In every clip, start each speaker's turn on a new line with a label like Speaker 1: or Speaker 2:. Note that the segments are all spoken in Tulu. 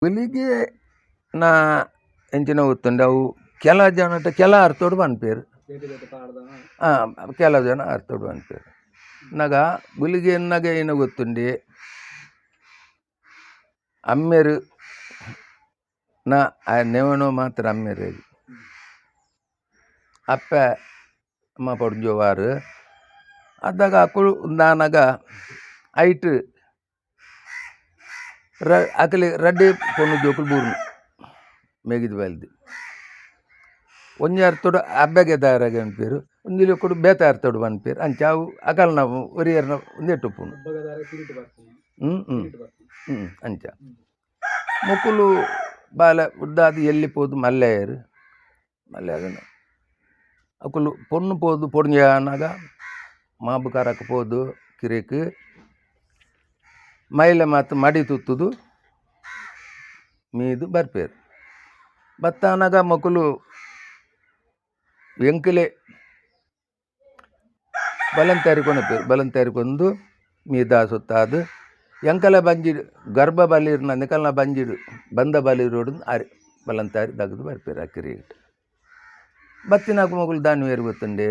Speaker 1: ಗುಲಿಗೆ ನಾ ಎಂಚಿನ ಗೊತ್ತುಂಡು ಅವು ಕೆಲ ಜನಟ ಕೆಲ ಅರ್ಥೋಡು ಪನ್ಪೆರ್.
Speaker 2: ಬೇತೆ ಬೇತೆ ಪಾಡ್ದನ.
Speaker 1: ಕೆಲ ಜನ ಅರ್ಥೋಡು ಪನ್ಪೆರ್. ನಗ ಗುಲಿಗೆ ಎನ್ನಗ ಏನ ಗೊತ್ತುಂಡೆ, ಅಮ್ಮೆರ್ ನ ಆ ನೆವಣೋ ಮಾತ್ರ ಅಮ್ಮೆರ್, ಅಪ್ಪೆ ಅಮ್ಮ ಪೊಡ್ಜೋವಾರ್ ಅದಾಗ ಅಕುಲು ಉಂದಾನಗ ಐಟ್ ಅಕಲೆ ರಡ್ಡೆ ಪೊಣ್ಣು ಜೋಕುಲು ಬೂರ್ನು ಮೇಗಿದ್ ಬೈಲ್ದಿ. ಒಂಜಿ ಅರ್ಥೋಡು ಅಬ್ಬೆಗೆ ದಾರಗೆ ಅನ್ಪೇರು, ಒಂಜಿ ಲೋಕೊಡು ಬೇತೆ ಅರ್ಥೋಡು ಪನ್ಪೇರು. ಅಂಚ ಅವು ಅಕಲ್ನ ಒರಿಯರ್ನ ಉಂದೆಟ್ ಉಪ್ಪುಂಡು.
Speaker 2: ಅಬ್ಬಗದಾರ ಕಿರೀಟ ಬರ್ಪುನಿ.
Speaker 1: ಹ್ಞೂ ಹ್ಞೂ.
Speaker 2: ಕಿರೀಟ ಬರ್ಪುನಿ.
Speaker 1: ಹ್ಞೂ, ಅಂಚ ಮೊಕುಲು ಬಾಲೆ ಉದ್ದಾದ್ ಎಲ್ಲಿ ಪೋದು ಮಲ್ಲೆಯೆರ್. ಮಲ್ಲೆ ಅದನ್ನ ಅಕುಲು ಪೊಣ್ಣು ಪೋದು ಪೊಡ್ಂಜೆ ಆನಗ ಮಾಬು ಕರಕ್ ಪೋದು ಕಿರೆಕ್ ಮೈಲೆ ಮಾತ ಮಡಿ ತುತ್ತುದು ಮೀದು ಬರ್ಪೇರು. ಬತ್ತಾನಗ ಮೊಕುಲು ಎಂಕಲೆ ಬಲಂತಾರಿ ಕೊನಪೇರು. ಬಲಂತಾರಿ ಕೊಂದು ಮೀದ ಸುತ್ತಾದು ಎಂಕಲ ಬಂಜಿಡ್ ಗರ್ಭ ಬಲಿರ್ನ ನಿಕಲ್ನ ಬಂಜಿಡ್ ಬಂದ ಬಲಿರೋಡು ಅರಿ ಬಲಂತಾರಿ ದಗದು ಬರ್ಪೇರು. ಅಕ್ಕಿರಿಟ್ ಬತ್ತಿನಾಕು ಮೊಕುಲು ದಾನ್ವೇರು ಗೊತ್ತುಂಡೆ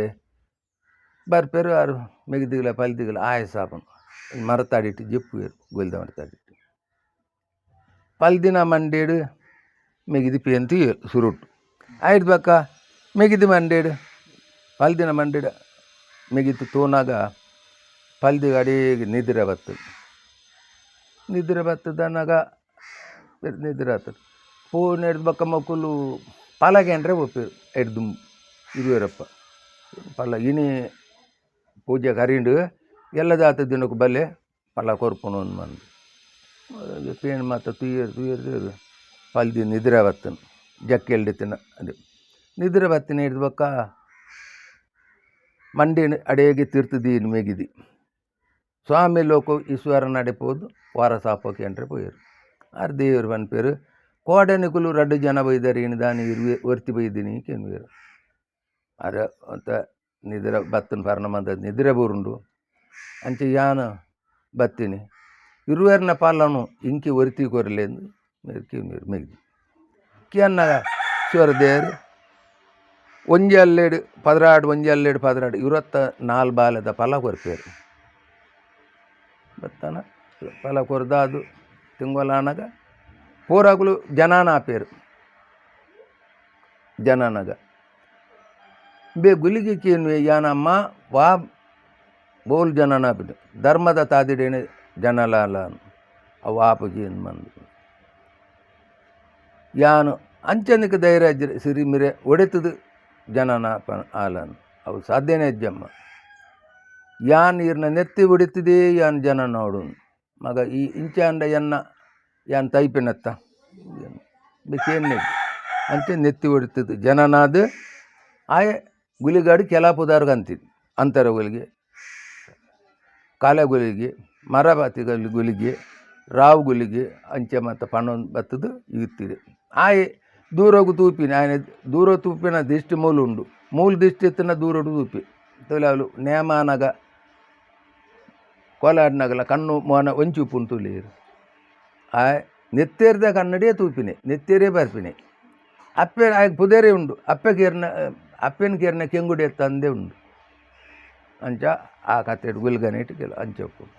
Speaker 1: ಬರ್ಪೇರು. ಆರು ಮೆಗಿದಿಗಲ ಪಲ್ದಿಗಲ ಆಯಸ ಆಪುಂಡು. ಮರತಾಡಿಟ್ಟು ಜೆಪ್ಪುವೆರ್, ಗೋಲ್ದ ಮರತಾಡಿಟ್ಟು ಪಲ್ದಿನ ಮಂಡೇಡು ಮೆಗಿದಿ ಪೇಂತಿ ಸುರುಟು ಆಯ್ತು. ಬೊಕ್ಕ ಮೆಗಿದಿ ಮಂಡೇಡು ಪಲ್ದಿನ ಮಂಡೇಡು ಮೆಗಿತು ತೂನಾಗ ಪಲ್ದಿ ಅಡೀಗೆ ನಿದ್ರೆ ಬತ್ತದು. ನಿದ್ರೆ ಬತ್ತದನಾಗ ನಿದ್ರೆ ಆತದೆ. ಪೋನೆಡ್ದು ಬೊಕ್ಕ ಮೊಕುಲು ಪಲಗೆಂಡ್ರೆ ಪೋಪೆರ್. ಎಡ್ದು ಇರುವೆರಪ್ಪ ಪಲ್ಲ ಇನಿ ಪೂಜೆ ಕರಿಂಡು ಎಲ್ಲ ಜಾತ ದಿನಕ್ಕೆ ಬಲ್ಲೆ ಪಲ ಕೊರ್ಪುನು ಮಂದು ಪೇನ್ ಮಾತ ತೂಯೆರ್ ತೂಯೆರ್ ತೂಯೆರ್. ಪಲ್ದಿ ನಿದ್ರೆ ಬತ್ತನು ಜಕ್ಕೆಲ್ಡಿತ್ತಿನ ಅದು ನಿದ್ರೆ ಬತ್ತಿನ ಹಿಡ್ದು ಬೊಕ್ಕ ಮಂಡಿನ ಅಡೇಗೆ ತಿರ್ತು ದೀನ್ ಮೆಗಿದಿ ಸ್ವಾಮಿ ಲೋಕ ಈಶ್ವರ ನಡೆ ಪೋದು ವಾರ ಸಾಪೋಕೆ ಎಂಟ್ರೆ ಪೋಯೆರು. ಆರ್ ದೇವರು ಪನ್ಪೆರು, ಕೋಡೆ ನಿಕುಲು ರಡ್ಡು ಜನ ಬೈದಾರೆ, ಇನಿ ದಾನಿ ಇರುವೆ ಒರ್ತಿ ಬೈದಿನಿ ಕೆನ್ವೇರು. ಅರ ಅಂತ ನಿದ್ರೆ ಬತ್ತನ ಪರ್ಣ ಮಂದ ನಿದ್ರೆ ಬೂರುಂಡು. ಅಂಚೆ ಯಾನ ಬತ್ತೀನಿ ಇರುವೆರ್ನ ಪಾಲನು ಇಂಕಿ ಒರ್ತಿ ಕೊರ್ಲೆಂದು ಮೇರ್ ಕೇನ್ವೇರು. ಮೆಗ್ದಿ ಕೇನ್ನಗ ಶಿವರ ದೇವರು ಒಂಜಿ ಅಲ್ಲೇಡು 12, ಒಂಜಿ ಅಲ್ಲೇಡು 12, 24 ಬಾಲೆದ ಫಲ ಕೊರ್ಪೇರು. ಬತ್ತನ ಫಲ ಕೊರ್ದಾದು ತಿಂಗೊಲಾನಗ ಪೂರಗುಲು ಜನಾನ ಆಪೇರು. ಜನನಗ ಬೇ ಗುಲಿಗೆ ಕೇನ್ವೆ, ಯಾನಮ್ಮ ವಾ ಬೋಲ್ ಜನನ ಆಪಿಡು ಧರ್ಮದ ತಾದಿಡೇನೆ ಜನಲಾಲ ಅವು ಆಪುಜಿ ಮಂದು ಯಾನು ಅಂಚನಿಕ ಧೈರ್ಯ ಸಿರಿ ಮಿರೆ ಒಡೆತದು ಜನನ ಆಲನ್ ಅವು ಸಾಧ್ಯನೇ ಅಜ್ಜಮ್ಮ. ಯಾನ್ ಈರ್ನ ನೆತ್ತಿ ಹೊಡಿತದೆ ಯಾನ್ ಜನ ನೋಡು ಮಗ ಈ ಇಂಚಾಂಡ ಎನ್ನ ಯಾನ್ ತೈಪಿನತ್ತ ಬೇಕೇನೆ ಅಂಚೆ ನೆತ್ತಿ ಹೊಡಿತದೆ ಜನನಾದ ಆಯೆ ಗುಲಿಗಾಡು ಕೆಲ ಪುದಾರ್ಗ ಅಂತಿದ್ದು ಅಂತರ ಗುಲಿಗೆ, ಕಾಲ ಗುಲಿಗೆ, ಮರಬಾತಿ ಗುಲಿಗೆ, ರಾವು ಗುಲಿಗೆ ಅಂಚೆ ಮತ್ತು ಪಣೊಂದು ಬತ್ತದು ಇತ್ತಿದೆ. ಆಯೆ ದೂರಗು ತೂಪಿನ ಆಯನ ದೂರ ತೂಪಿನ ದಿಷ್ಟಿ ಮೂಲು ಉಂಡು. ಮೂಲು ದಿಷ್ಟಿ ಇತ್ತಿನ ದೂರಡು ತೂಪಿ ತೊಲಾಲು ನೇಮಾನಗ ಕೋಲಾಡ್ನಗಲ ಕಣ್ಣು ಮೋನ ಒಂಚಿ ಉಪ್ಪುಂಡು ತುಲಿಯರು. ಆಯ್ ನೆತ್ತೇರ್ದ ಕನ್ನಡಿಯೇ ತೂಪಿನಿ, ನೆತ್ತೇರೇ ಬರ್ಪಿನಿ. ಅಪ್ಪೆ ಆಯ್ಕೆ ಪುದೇರೇ ಉಂಡು. ಅಪ್ಪೆ ಕೇರ್ನ ಅಪ್ಪೆನ ಕೇರ್ನ ಕೆಂಗುಡಿ ತಂದೆ ಉಂಡು. ಅಂಚ ಆ ಕತೆ ಗುಲ್ಗನೇಟ್ ಕೆಲ ಅಂಚ ಉಪ್ಪುಂಡು.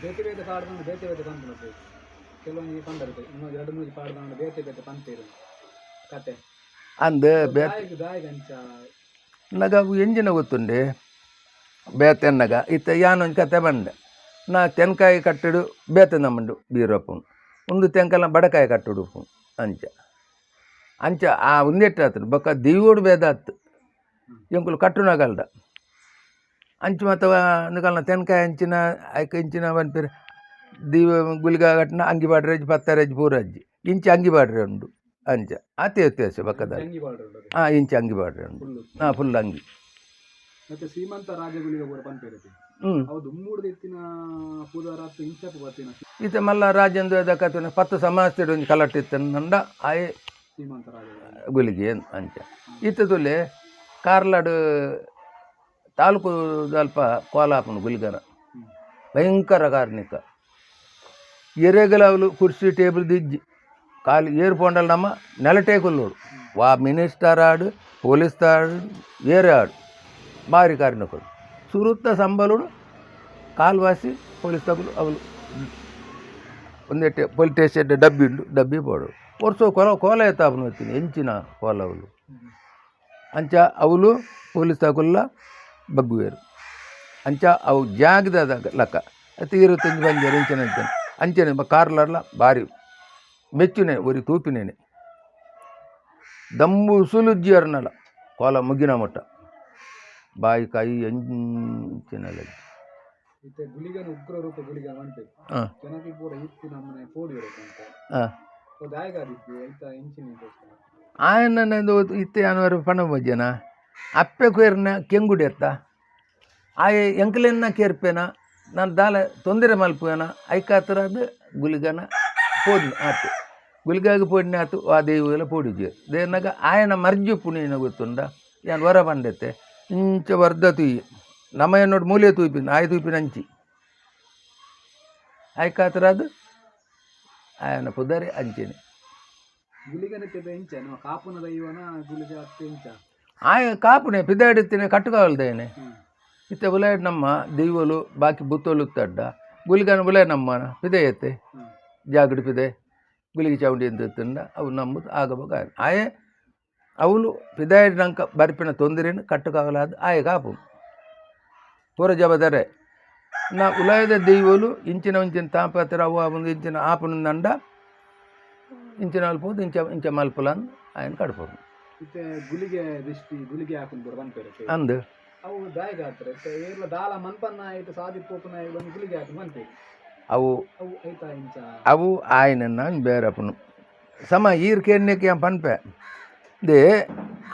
Speaker 2: ಬೇತೆ ಬೇತೆ ಪಾಡ್ದನ ಬೇತೆ ಬೇತೆ ಪನ್ಪುನತೆ ಕೆಲವೊಂಜಿ ಪಂಡರ್, ಇನ್ನೊಂದು ಎರಡು ಮೂಜಿ ಪಾಡ್ದನ ಬೇತೆ ಬೇತೆ ಪನ್ಪೇರು ಕತೆ.
Speaker 1: ಅಂದ್ ಬೇತೆ.
Speaker 2: ದಾಯೆಗ್ ದಾಯೆಗ್ ಅಂಚ?
Speaker 1: ನಗ ಅವು ಎಂಜಿನ ಗೊತ್ತುಂಡೆ ಬೇತೆ ಅನ್ನಗ ಇತ್ತೆ ಯಾನೊಂಜಿ ಕತೆ ಪಂಡೆ ನಾ ತೆನ್ಕಾಯಿ ಕಟ್ಟಡು ಬೇತೆ ನಮ್ಮಂಡು ಬೀರಪ್ಪುಂಡು ಉಂದು ತೆಂಕಲ ಬಡಕಾಯಿ ಕಟ್ಟಡು ಉಪ್ಪುಂಡು. ಅಂಚ ಅಂಚ ಆ ಉಂದೆಟ್ಟು ಆತುಂಡು. ಬೊಕ್ಕ ದೈವೋಡು ಭೇದ ಆತು ಎಂಕುಲು ಕಟ್ಟುನಗಲ್ದ ಅಂಚ ಮಾತ ನಿಕಲ್ನ ತೆನ್ಕಾಯಿ ಅಂಚಿನ ಐಕ್ ಇಂಚಿನ ಪನ್ಪೆರ್. ದೀವ ಗುಳಿಗ ಕಟ್ಟುನ ಅಂಗಿ ಪಾಡ್ರೆ ಪತ್ತರಜ್ಜಿ ಪೂರಜ್ಜಿ ಇಂಚ ಅಂಗಿ ಪಾಡ್ರೆ ಉಂಡು. ಅಂಚ ಆತೆ ವ್ಯತ್ಯಾಸ ಬಕ್ಕದ.
Speaker 2: ಅಂಗಿ ಪಾಡ್ರೆ ಉಂಡು.
Speaker 1: ಹಾಂ, ಇಂಚ ಅಂಗಿ ಪಾಡ್ರೆ ಉಂಡು.
Speaker 2: ಫುಲ್ಲು.
Speaker 1: ಹಾಂ, ಫುಲ್ ಅಂಗಿ.
Speaker 2: ಮತ್ತೆ ಶ್ರೀಮಂತ ರಾಜಗುಳಿಗ ಪೂರ ಪನ್ಪೇರು.
Speaker 1: ಹ್ಞೂ.
Speaker 2: ಅವು ದುಮ್ಮುಡ್ದು ಇತ್ತಿನ ಪೂದಾರತ್ತು ಇಂಚಪ್ಪ ಬತ್ತಿನ.
Speaker 1: ಈತ ಮಲ್ಲ ರಾಜೇಂದ್ರ ಕಥೆ ಪತ್ತು ಸಮಾಸ್ತಿಡ್ ಒಂಜಿ ಕಲಟ್ ಇತ್ತಂಡ ಆಯೆ.
Speaker 2: ಶ್ರೀಮಂತ ರಾಜ.
Speaker 1: ಗುಲಿಗೆ ಅಂಚ ಈತ ತುಲೆ ಕಾರ್ಲಾಡ್ ತಾಲೂಕು ಅಲ್ಪ ಕೋಲಾಪುಂಡು ಗುಲಿಗನ ಭಯಂಕರ ಕಾರ್ಣಿಕ. ಎರೆಗಲ ಅವಲು ಕುರ್ಸಿ ಟೇಬಲ್ ದಿಜ್ಜಿ ಖಾಲಿ ಏರು ಪೋಂಡಲ್ ನಮ್ಮ ನೆಲಟೇ ಕೊಲ್ಲೋಡು. ವಾ ಮಿನಿಸ್ಟರ್ ಆಡು, ಪೊಲೀಸ್ ಆಡು, ಏರೇ ಆಡು, ಬಾರಿ ಕಾರಿನಕುಲು. ಸುರುತ್ತ ಸಂಬಲುಡು ಕಾಲ್ವಾಸಿ ಪೊಲೀಸ್ ತಗುಲು ಅವಲು ಒಂದೆಟ್ಟೆ ಪೊಲೀಸ್ ಸ್ಟೇಷನ್ ಡಬ್ಬಿ ಉಂಡು, ಡಬ್ಬಿ ಪೋಡು. ವರ್ಷ ಕೊಲ ಕೋಲ ಎತ್ತಾಪನ ಬರ್ತೀನಿ ಎಂಚಿನ ಕೋಲ ಅವಲು. ಅಂಚ ಅವಲು ಪೊಲೀಸ್ ತಗುಲ್ಲ ಬಗ್ಗುವೇರು. ಅಂಚ ಅವು ಜಾಗದ ಲಕ್ಕ 25 ಬಂಜಾರ ಇಂಚಿನ ಅಂಚನೆ ಅಂಚನೆ ಕಾರ್ಲರ್ಲ ಬಾರಿ ಮೆಚ್ಚುನೆ ಒರಿ ತೂಪಿನೇನೆ ದಮ್ಮು ಸುಲುಜ್ಜಿಯರ್ನಲ ಕೋಲ ಮುಗಿನ ಮಟ್ಟ ಬಾಯಿ ಕಾಯಿ ಎಂಚಿನಲ್ಲ.
Speaker 2: ಇತ್ತೆ ಗುಳಿಗನ ಉಗ್ರ ರೂಪ ಗುಳಿಗ ಪನ್ಪೆರ್. ಜನಕ್ಲು ಪೂರ ಇತ್ತಿ ನಮ್ಮನೆ ಪೋಡಿಯೆರ್ ಅಂತ. ದಾಯೆಗಾದಿತ್ತು ಐತ ಎಂಚಿನ?
Speaker 1: ಆಯನ ಇತ್ತೆ ಅನ್ವರ ಪಣ ಮಜ್ಜನ ಅಪ್ಪೆ ಕೇರ್ನ ಕೆಂಗುಡಿ ಅತ್ತ ಆಯೆ ಎಂಕ್ಲೆನ್ನ ಕೇರ್ಪೇನ, ನಾನು ದಾಲ ತೊಂದರೆ ಮಲ್ಪುವೆನ, ಐಕಾತ್ರ ಅದು ಗುಲಿಗನ ಪೋಡ್ನು ಆತು. ಗುಲಿಗಾಗ ಪೋಡಿನ ಆತು. ಆ ದೈವಲ ಪೋಡಿಜೆರ್. ದೇನಗ ಆಯನ ಮರ್ಜಿ ಪುಣಿನ ಗೊತ್ತುಂಡ. ಯಾನ್ ವರ ಪಂಡೆತ್ತೆ ಇಂಚ ವರ್ಧ ತೂಯಿ ನಮ ಎನ್ನೋಡು ಮೂಲೆ ತೂಪಿನ ಆಯ್ ತೂಪಿನ ಅಂಚಿ ಐಕಾತ್ರ ಅದು ಆಯನ ಪುದರೆ ಅಂಚೆನೆ.
Speaker 2: ಗುಳಿಗನಕ್ಕೆ ಎಂಚ ನಮ್ಮ ಕಾಪುನ ದೈವನ ಗುಳಿಗ ಅತ್ತೆ ಎಂಚ?
Speaker 1: ಆಯ ಕಾಪುನೆ ಪಿದಾಡಿತ್ತಿನ ಕಟ್ಟುಕಾವಲ್ದೇನೆ. ಇತ್ತೆ ಬುಲಾಯ್ಡ್ ನಮ್ಮ ದೈವಲು ಬಾಕಿ ಬುತ್ತೋಲು ತಡ್ಡ ಗುಲಿಗನ ಬುಲಾಯ್ ನಮ್ಮನ ಪಿದೆಯತ್ತೆ. ಜಾಗಡಿ ಪಿದೆ ಗುಲಿಗೆ ಚೌಂಡಿ ಅಂತ ತಿಂಡ ಅವು ನಂಬುದು ಆಗಬೇಕು. ಆಯೆ ಅವನು ಪಿದಾಯಿಡ್ ಬರ್ಪಿನ ತೊಂದರೆನು ಕಟ್ಟುಕಾವಲಾದ ಆಯೆ ಕಾಪು ಪೂರ ಜಬದರೆ. ನಾ ಉಲಾಯದ ದೈವಲು ಇಂಚಿನ ಇಂಚಿನ ತಾಪತ್ರ ಅವು ಒಂದು ಇಂಚಿನ ಆಪನ ದಂಡ ಇಂಚಿನ ಅಲ್ಪೋದು ಇಂಚ ಇಂಚ ಮಲ್ಪುಲ ఆయన ಕಡ್ಪೋದು.
Speaker 2: ಇತ್ತೆ ಗುಳಿಗೆ ದಿಷ್ಟಿ ಗುಳಿಗೆ ಹಾಕುನ್ ಪೂರ ಪನ್ಪೆರ್.
Speaker 1: ಅಂದ್.
Speaker 2: ಅವು ದಾಯೆಗಾತ್ರ ಇತ್ತೆ ಏರ್ಲ ದಾಲ ಮನ್ಪನ್ನ ಐತ ಸಾದಿ ಪೋಪುನ ಒಂದು ಗುಳಿಗೆ ಹಾಕುನ್ ಪನ್ಪೆರ್.
Speaker 1: ಅವು
Speaker 2: ಅವು ಐತ ಇಂಚ?
Speaker 1: ಅವು ಆಯ್ನ ಬೇರಪ್ಪನು ಸಮ ಈರ್ ಕೇನ್ನೆಕ್ಕೆ ಪನ್ಪೆ they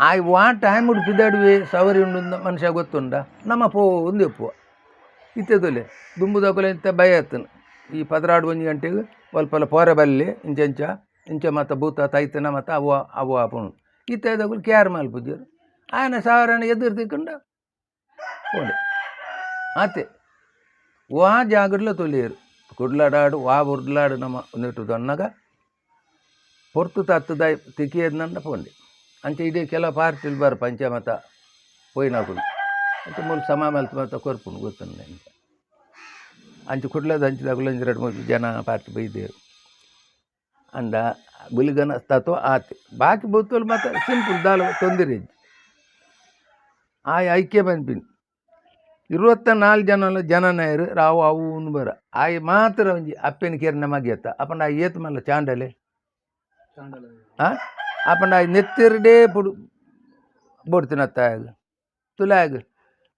Speaker 1: ಆಯ್ ವಾ ಟೈಮ್ ಪಿದಾಡುವೆ ಸವರಿ ಉಂಡು ಮನುಷ್ಯ ಗೊತ್ತುಂಡ ನಮ್ಮ ಪೋ ಒಂದು ಎಪ್ಪುವ. ಇತ್ತೆ ತೊಲೆ ದುಂಬುದಕುಲೆ ಇತ್ತೆ ಭಯ ಆತನು. ಈ 12 1 ಗಂಟೆಗೆ ಒಲ್ಪಲ ಪೋರೆ ಬಲ್ಲೆ ಇಂಚ ಇಂಚ ಇಂಚ ಮತ್ತ ಭೂತ ತೈತನ ಮತ್ತ ಅವು ಅವು ಆಪುಂಡು. ಇತ್ತೆ ದಕುಲು ಕೇರ್ ಮಲ್ಪುಜೆರ್. ಆಯನ ಸಾವಿರನ ಎದುರು ತಿಕ್ಕಂಡ ಪೋಂಡೆ ಆತೆ. ವಾ ಜಾಗಡ್ಲ ತೊಲಿಯರು ಕುಡ್ಲಾಡಾಡು ವಾ ಉರ್ಲಾಡು ನಮ್ಮ ಒಂದಿಟ್ಟು ದೊನ್ನಗ ಪೊರ್ತು ತತ್ತುದ ತಿಕ್ಕಿಯದ್ನಂಡ ಪೋಂಡೆ. ಅಂಚೆ ಇಡೀ ಕೆಲವು ಪಾರ್ಟಿಲು ಬರ್ ಪಂಚಮತ ಪೋಯಿನಕುಲು ಅಂಚೆ ಮೂಲು ಸಮ ಮಲ್ತ್ ಮತ್ತ ಕೊರ್ಪುಂಡು ಗೊತ್ತುಂಡು ಅಂಚ. ಅಂಚೆ ಕುಡ್ಲದ ಅಂಚಿದಕುಲು ಒಂಜಿ ರಡ್ಡ್ ಮೂಜಿ ಜನ ಪಾರ್ಟಿ ಬೈದೇರು. ಅಂಡ ಗುಲಿಗನ ತತ್ವ ಆತೆ. ಬಾಕಿ ಬೂತುಲು ಮಾತ ಸಿಂಪಲ್, ದಾಲ ತೊಂದರೆ ಇಜ್ಜಿ. ಆಯ್ ಐಕ್ಯ ಪನ್ಪಿನಿ 24 ಜನಲ ಜನನಾಯರು ರಾವು ಅವು ಉಂದು ಬರ ಆಯ್ ಮಾತ್ರ ಒಂಜಿ ಅಪ್ಪೆನ ಕೇರ್ನ ಮಗಿಯತ್ತ ಅಪಂಡ ಆಯ್ ಏತ್ ಮಲ್ಲ ಚಾಂಡಲೆ.
Speaker 2: ಚಾಂಡಲ.
Speaker 1: ಆ ಅಪಂಡ ಆಯ್ ನೆತ್ತಿರ್ಡೇ ಪುಡು ಬೋಡ್ತಿನತ್ತ ಆಯಗ್ ತುಲಾಗ್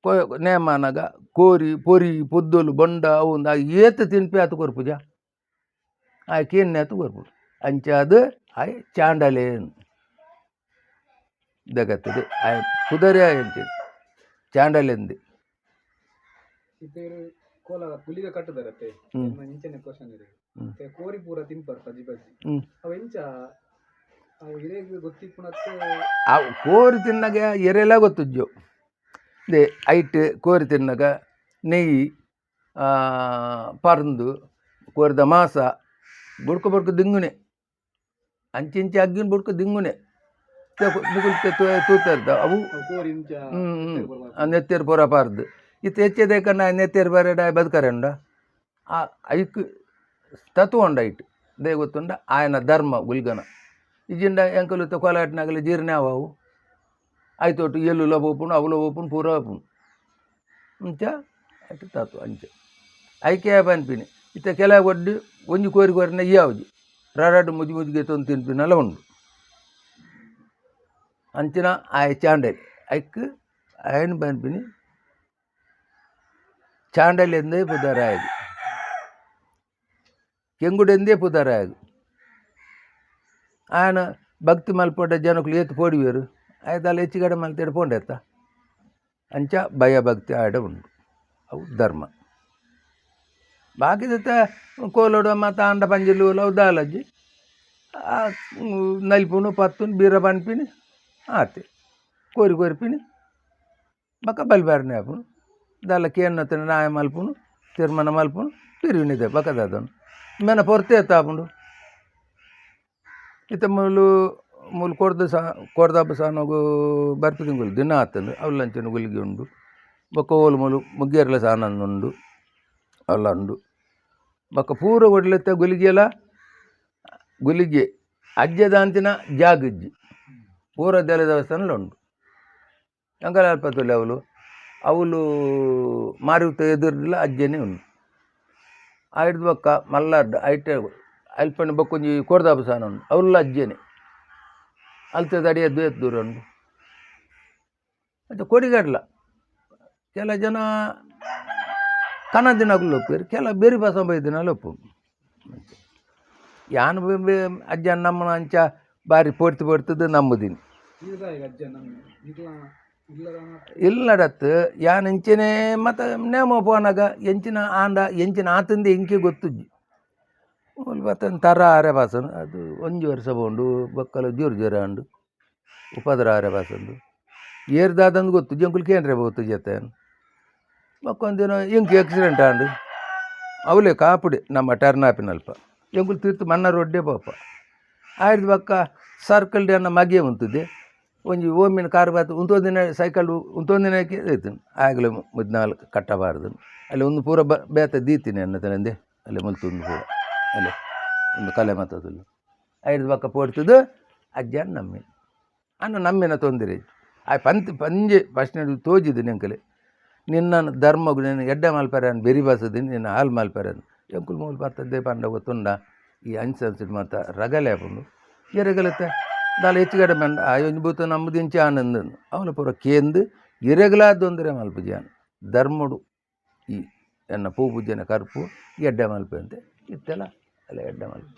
Speaker 1: ಕೊ ನೇಮನಗ ಕೋರಿ ಪೊರಿ ಪೊದ್ದೊಲು ಬೊಂಡ ಅವು ಉಂದು ಆಯ್ ಏತ್ ತಿನ್ಪಿ ಆತು ಕೊರ್ಪುಜ. ಆಯ್ ಕೇನ್ನೆ ಆತು ಕೊರ್ಪುಡು. ಅಂಚಾದ್ ಆಯ್ ಚಾಂಡಲೆ ದಗತ್ತದೆ. ಆಯ್ ಪುದರೇ ಆಯ್ ಅಂಚೆ ಚಾಂಡಲೆಂದು.
Speaker 2: ಇತ್ತೆ ಕೋಲ ಗುಳಿಗ ಕಟ್ಟುದಾರತ್ತೆ. ಇಂಚನೆ ಕ್ವಶನ್ ಇದೆ. ಇತ್ತೆ ಕೋರಿ ಪೂರ ತಿನ್ಪರ್ ಪಜಿ ಪಜಿ. ಅವು ಎಂಚ ಅವು ಇರೆಗ್ ಗೊತ್ತಿಪ್ಪುನತ್ತೆ?
Speaker 1: ಆ ಕೋರಿ ತಿನ್ನಗ ಎರೆಲ ಗೊತ್ತುಜ್ಜು they. ಐಟ್ ಕೋರಿ ತಿನ್ನಗ ನೆಯ್ಯಿ, ಪರ್ಂದು, ಕೋರಿದ ಮಾಸ ಬುಡ್ಕ ಬುಡ್ಕ ದಿಂಗುನೆ. ಅಂಚಿಂಚಿ ಅಗ್ಗಿನ ಬುಡ್ಕ ದಿಂಗುನೆ ತೂತರ್ದ ಅವು.
Speaker 2: ಅವು ಕೋರಿ ಇಂಚ
Speaker 1: ಹ್ಮ್ ಹ್ಮ್ ನೆತ್ತೆರ್ ಪೂರ ಪಾರ್ದು. ಇತ್ತೆ ಹೆಚ್ಚ ಕಣ್ಣ ನೆತ್ತೆರ್ ಬರಡ ಬದುಕರೆ ಉಂಡ. ಆ ಐಕ್ ತತ್ವ ಉಂಡು ಐಟ್ they ಗೊತ್ತುಂಡ. ಆಯನ ಧರ್ಮ ಗುಲ್ಗನ ಇಜ್ಜಿಂಡ ಎಂಕಲು ಕೋಲಾಟಿನಾಗಲಿ ಜೀರ್ಣ ಅವು ಆಯ್ತೊಟ್ಟು ಎಲ್ಲುಲ ಪೋಪುಂಡು, ಅವಲ ಪೋಪುಂಡು, ಪೂರ ಪೋಪುಂಡು. ಅಂಚ ಐಟ್ ತತ್ವ ಅಂಚ ಐಕೆ ಪನ್ಪಿನಿ. ಇತ್ತೆ ಕೆಲವು ಒಡ್ಡು ಒಂಜಿ ಕೋರಿ ಕೋರಿನ ಯಾವುಜಿ ರಡಡ್ ಮುಜಿ ಮುಜಿಗೆ ತೊಂದು ತಿನ್ಪಿನಲ ಉಂಡು. ಅಂಚಿನ ಆಯ್ ಚಾಂಡಲಿ ಐಕ್ ಆಯನ್ ಪನ್ಪಿನಿ ಚಾಂಡಲಿ ಎಂದೇ ಪುದರಾಯಗ್, ಕೆಂಗುಡೆಂದೇ ಪುದರಾಯಗ್. ಆಯನ ಭಕ್ತಿ ಮಲ್ಪೊಡ ಜನಕುಲು ಏತ್ ಪೋಡಿವೇರು ಆಯ್ತಲ್ಲ ಹೆಚ್ಚು ಕಡೆ ಮಲ್ತೇಡು ಪೋಂಡೆತ್ತ. ಅಂಚ ಭಯ ಭಕ್ತಿ ಆಡ ಉಂಡು. ಅವು ಧರ್ಮ. ಬಾಕಿದತ್ತ ಕೋಲೋಡು ಮತ್ತು ಅಂಡ ಪಂಜಿಲು ಅವು ದಾಲಜ್ಜಿ ನಲಿಪುನು ಪತ್ತುನು ಬೀರ ಪನ್ಪಿನಿ ಆತೆ. ಕೋರಿ ಕೊರ್ಪಿನಿ ಬೊಕ್ಕ ಬಲಿಪಾರನೆ ಆಪುಂಡು. ದಾಲ ಕೇನ್ನತನ ನಾಯ ಮಲ್ಪುನು ತೀರ್ಮಾನ ಮಲ್ಪುನು ಪಿರಿವಿನಿದೆ ಬೊಕ್ಕ ದಾದನು. ಮೆನ ಪೊರ್ತೆ ಎತ್ತಾಪುಂಡು ಇತ್ತೆ ಮೂಲು ಮೂಲು ಕೊರ್ದು ಸಾ ಕೊರ್ದಬ್ಬ ಸಾನೊಗು ಬರ್ಪಿ ತಿಂಗೊಲು ದಿನ ಆತುಂಡು ಅವ್ಲು ಗುಳಿಗೆ ಉಂಡು. ಬೊಕ್ಕ ಓಲು ಮೂಲು ಮುಗ್ಗೇರ್ಲ ಸಾನಂದುಂಡು ಅಲ್ಲ ಉಂಡು. ಬೊಕ್ಕ ಪೂರ ಒಡ್ಲೆತ್ತ ಗುಲಿಗೆಲ ಗುಲಿಗೆ ಅಜ್ಜದಾಂತಿನ ಜಾಗಜ್ಜಿ ಪೂರ ದೇಲ ದೇವಸ್ಥಾನಲ ಉಂಡು. ಅಂಕಲ್ ಅವಳು ಅವಳು ಮಾರಿಯುತ್ತ ಎದುರುಲ ಅಜ್ಜನೇ ಉಂಡು. ಆಯ್ದು ಬೊಕ್ಕ ಮಲ್ಲಾರ್ಡ್ ಐಟೆ ಅಲ್ಪನೆ ಬೊಕ್ಕೊಂಜಿ ಕೋರ್ದಾಬ ಸಾನ ಉಂಡು ಅವಲ್ಲ ಅಜ್ಜನೇ ಅಲ್ತದ ಅಡಿಯ ದ್ವೇತ್ ದೂರ ಉಂಡು. ಮತ್ತು ಕೊಡಿಗಡ್ಲ ಕೆಲ ಜನ ಕನದಿನಕುಲು ಒಪ್ಪುವೆರ್ ಕೆಲ ಬೇರಿ ಬಾಸ ಬೈದಿನಾಲ್ ಒಪ್ಪು. ಯಾನ್ ಅಜ್ಜನ ನಮ್ಮನ ಅಂಚ ಬಾರಿ ಪೊರ್ತು ಪೊರ್ತುದು ನಂಬುದಿನಿ. ಇಲ್ಲಡತ್ತು ಯಾನ್ ಇಂಚೆನೆ ಮತ್ತ ನೇಮ ಪೋನಾಗ ಎಂಚಿನ ಆಂಡ ಎಂಚಿನ ಆತಂದೆ ಇಂಕೆ ಗೊತ್ತುಜ್ಜಿ. ಮೂಲು ಬತ್ತನ್ ತರ ಆರೆ ಬಾಸನ್ ಅದು ಒಂಜಿ ವರ್ಷ ಪೋಂಡು ಬೊಕ್ಕಲ ಜೋರು ಜೋರು ಆಂಡು ಉಪದ್ರ ಆರೆ ಬಾಸಂದು ಏರ್ದಾದಂದು ಗೊತ್ತು ಜಂಕುಲು ಕೇಂದ್ರ ಬೋತು ಜೊತೆ ಬೊಕ್ಕೊಂದಿನ ಇಂಕ್ ಆಕ್ಸಿಡೆಂಟ್ ಆಂಡು ಅವಲೇ ಕಾಪುಡೆ ನಮ್ಮ ಟರ್ನಾಪಿನಲ್ಪ ಎಂಕುಲು ತೀರ್ತು ಮಣ್ಣ ರೋಡ್ಡೇ ಪೋಪ ಆಯ್ದು ಬೊಕ್ಕ ಸರ್ಕಲ್ ಅನ್ನ ಮಗೆ ಉಂತುದೆ ಒಂಜಿ ಓಮಿನ ಕಾರ್ ಬಾತ್ ಉಂತೊಂದಿನ ಸೈಕಲ್ ಉಂತೊಂದಿನ ಇತ್ತು ಆಗಲೇ ಮುದ್ನಾಲ್ಕು ಕಟ್ಟಬಾರ್ದು ಅಲ್ಲಿ ಒಂದು ಪೂರ ಬ ಬೇತೆ ದೀತೀನಿ ಅನ್ನ ತಲೆಂದೆ ಅಲ್ಲಿ ಮುಲ್ತುಂದು ಪೂರ ಅಲ್ಲಿ ಒಂದು ಕಲೆ ಮತ್ತದಲ್ಲ ಐದು ಬೊಕ್ಕ ಪೋಡ್ತದ್ದು ಅಜ್ಜನ ನಮ್ಮೆ ಅನ್ನ ನಮ್ಮಿನ ತೊಂದರೆ ಆ ಪಂತಿ ಪಂಜೆ ಫಸ್ಟ್ನೇ ತೋಜಿದ್ದು ನೆಂಕಲೆ ನಿನ್ನ ಧರ್ಮಗು ನಿನ್ನ ಎಡ್ಡೆ ಮಲ್ಪರೆ ಬೆರಿ ಬಸದಿನಿ ನಿನ್ನ ಹಾಲು ಮಲ್ಪರೆ ಎಂಕುಲು ಮೂಲು ಬರ್ತದೆ ಪಂಡ ಗೊತ್ತುಂಡ ಈ ಅಂಚೆ ಅನ್ಸಿಡ್ ಮಾತ ರಗಲೆ ಆಪುಂಡು ಎರೆಗಲತ್ತೆ ದಾಲ ಹೆಚ್ಚು ಕಡಿಮೆ ಪಂಡ ಆ ಒಂಜಿ ಬೂತ ನಮ್ಮದು ಇಂಚೆ ಆನಂದ ಅವನ ಪೂರ ಕೇಂದು ಇರೆಗಲಾ ತೊಂದರೆ ಮಲ್ಪುಜಿ ಧರ್ಮಡು ಈ ಎನ್ನ ಪೂ ಪೂಜೆನ ಕರ್ಪು ಎಡ್ಡೆ ಮಲ್ಪು ಅಂತೆ ಇತ್ತೆಲ್ಲ ಅಲ್ಲ ಎಡ್ಡೆ ಮಲ್ಪು.